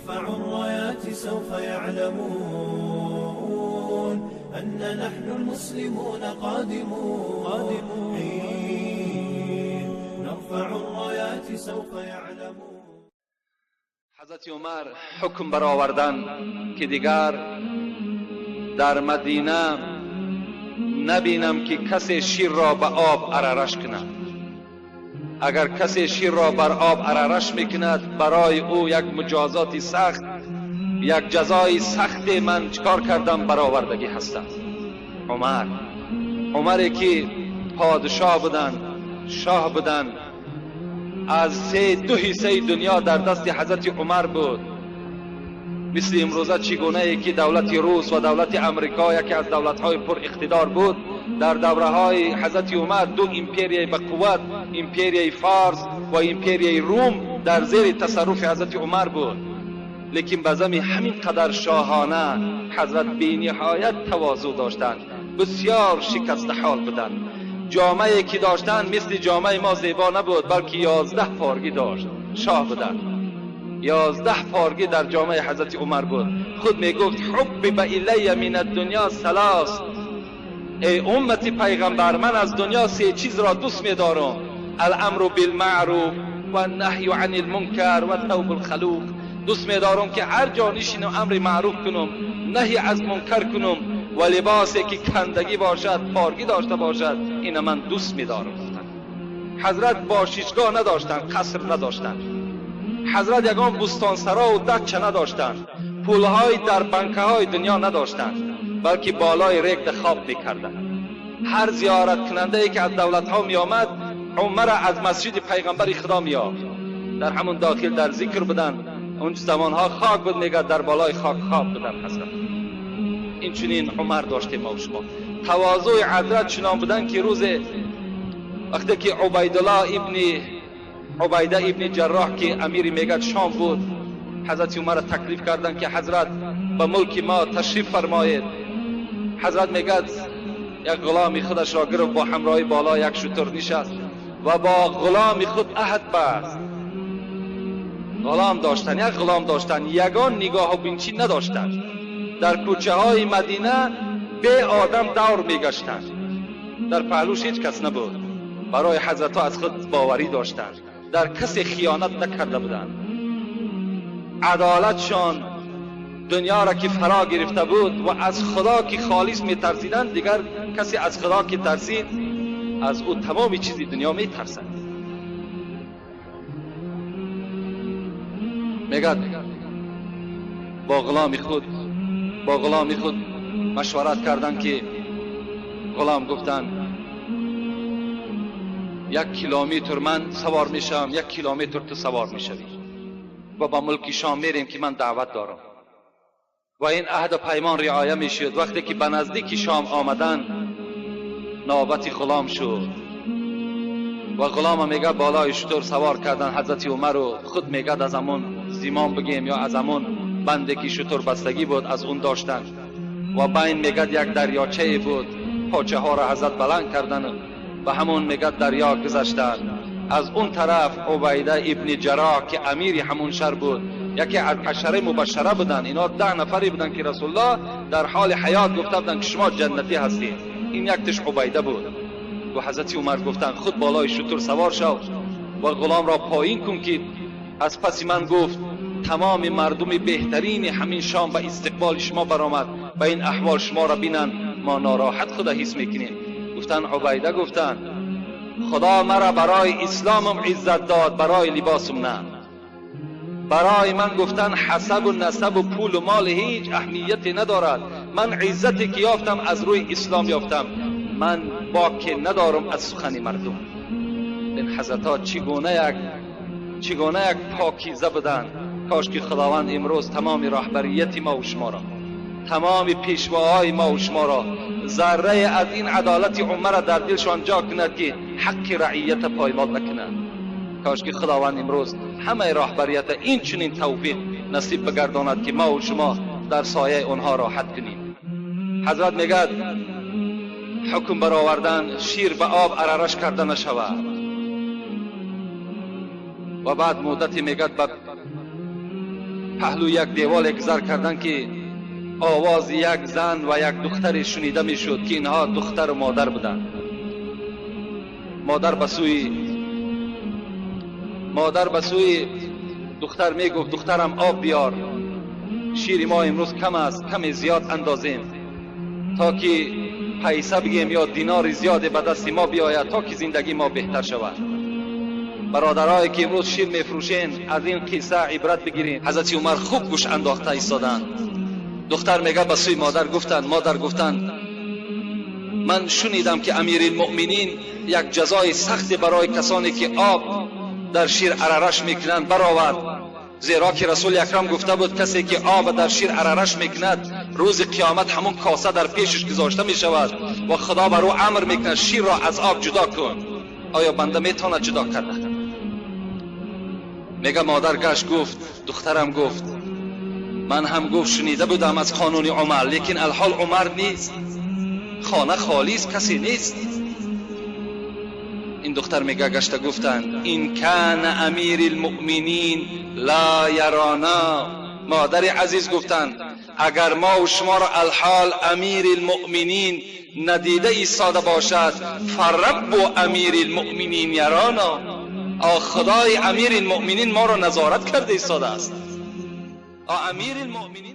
نرفع الرايات سوف يعلمون أن نحن المسلمون قادمون حين نرفع الرايات سوف يعلمون. حضرت عمر حکم برآوردن که دیگر در مدینه نبینم که کسی شیر را به آب عررش کند. اگر کسی شیر را بر آب عررش میکند برای او یک مجازات سخت، یک جزای سخت من چکار کردم برآوردگی هستم. عمری که پادشاه بودن، شاه بودن، از سه دو حصه دنیا در دست حضرت عمر بود. مثل امروزه چگونه ای که دولت روس و دولت امریکا یکی از دولت‌های پر اقتدار بود، در دوره‌های حضرت عمر دو امپریای به قوت، امپریای فارس و امپریای روم در زیر تصرف حضرت عمر بود. لیکن به زمین همین قدر شاهانه حضرت بی نهایت تواضع داشتند، بسیار شکست حال بودند. جامعه که داشتند مثل جامعه ما زیبا نبود، بلکه 11 پارگی داشت. شاه بودند، 11 پارگی در جامعه حضرت عمر بود. خود میگفت حبب الی من الدنیا ثلاث، ای امت پیغمبر من از دنیا سه چیز را دوست میدارم: الامر بالمعروف و النهی عن المنکر و توب الخلوق. دوست میدارم که هر جا نشینم امر معروف کنم، نهی از منکر کنم و لباسی که کندگی باشد، پارگی داشته باشد، این من دوست میدارم. حضرت باششگاه نداشتند، قصر نداشتند، حضرت یگان بستانسرا و دچه نداشتند، پولهای در بانکهای دنیا نداشتند، بلکه بالای ریگ خواب میکردند. هر زیارت کننده ای که از دولت ها می آمد، عمر از مسجد پیغمبر خدا می آمد. در همون داخل در ذکر بودند. اون زمانها خاک بود، میگه در بالای خاک خواب بودند حضرت. این چنین عمر داشتیم ما و شما. تواضع حضرت چنان بودن که روز وقتی که عبیدالله ابن عبیده ابن جراح که امیر میگه شام بود، حضرت عمر تکلیف کردن که حضرت به ملک ما تشریف فرمایید. حضرت میگه یک غلام خودش را گرفت، با همراهی بالا یک شتر نشست و با غلام خود عهد بست. غلام داشتن، یک غلام داشتن، یگان نگاه و بینچی نداشتن. در کوچه های مدینه به آدم دور میگشتند، در پهلوش هیچ کس نبود. برای حضرت ها از خود باوری داشتند، در کسی خیانت نکرده بودند. عدالتشان دنیا را که فرا گرفته بود و از خدا که خالص میترسیدند، دیگر کسی از خدا که ترسید از او تمام چیزی دنیا میترسد. میگد با غلام خود مشورت کردن که غلام گفتن 1 کیلومتر من سوار میشم، 1 کیلومتر تو سوار میشوی و با ملک شام میریم که من دعوت دارم. و این عهد و پیمان رعایه میشد. وقتی که به نزدیک شام آمدن، نوبت غلام شد و غلام میگه بالای شتر سوار کردن حضرت عمر و خود میگه از همون زیمان بگیم یا از همون بنده که شتر بستگی بود از اون داشتن. و بین میگه یک دریاچه بود، پاچه ها را حضرت بلند کردن و همون میگه دریا گذشتن. از اون طرف عبیده ابن جراح که امیر همون شهر بود، یکی از عشره مبشره بودن، اینا 10 نفری بودن که رسول الله در حال حیات گفته بودن که شما جنتی هستید. این یک تش عبیده بود. و حضرت عمر گفتن خود بالای شتر سوار شو و غلام را پایین کن که از پس من گفت تمام مردم بهترین همین شام به استقبال شما برآمد و این احوال شما را بینن ما ناراحت خدا حس میکنیم. گفتن عبیده، گفتن خدا مرا برای اسلامم عزت داد، برای لباسم نه. برای من گفتن حسب و نسب و پول و مال هیچ اهمیتی ندارد، من عزتی که یافتم از روی اسلام یافتم، من باک ندارم از سخن مردم. این حضرت ها چگونه یک پاکیزه بودند. کاش که خداوند امروز تمام راهبریت ما و شما را، تمام پیشواهای ما و شما را ذره از این عدالت عمر در دلشان جا کند که حق رعیت پایمال نکنند. کاش که خداوند امروز همه راهبریت این چنین توفیق نصیب بگرداند که ما و شما در سایه آنها راحت کنیم. حضرت میگد حکم برآوردن شیر به آب عررش کرده نشود. و بعد مدتی میگد به паҳлӯи як деволе гузар карданд, ки овози як зан ва як духтаре шунида мешуд, ки инҳо духтару модар буданд. Модар ба сӯи духтар мегуфт: духтарам, об биёр, шири мо имрӯз кам аст, каме зиёд андозем, то ки пайса бигем ё динари зиёде ба дасти мо биёяд, то ки зиндагии мо беҳтар шавад. Бародарое ки имрӯз шир мефурӯшен, аз ин қисса ибрат бигирем. Ҳазрати Умар хуб гӯш андохта истоданд. Духтар мега ба сӯи модар гуфтанд: модар, гуфтанд, ман шунидам, ки Амирилмуъминин як ҷазои сахте барои касоне ки об дар шир арараш мекунанд баровард, зеро ки Расули Акрам гуфта буд, касе ки об дар шир арараш мекунад, рӯзи қиёмат ҳамон коса дар пешаш гузошта мешавад ва Худо бар ӯ амр мекунад: ширро аз об ҷудо кун. Оё банда метавонад ҷудо карда? Мега модар гашт гуфт: духтарам, гуфт, ман ҳам, гуфт, шунида будам аз қонуни Умар, лекин алҳол Умар нест, хона холист, касе нест. Ин духтар мега гашта гуфтанд: ин кана Амирилмуъминин ла ярона, модари азиз, гуфтанд, агар мо шуморо алҳол Амирилмуъминин надида истода бошад, фараббу Амирилмуъминин ярона, Худои Амирилмуъминин моро назорат карда истодааст. Амирилмуъминин.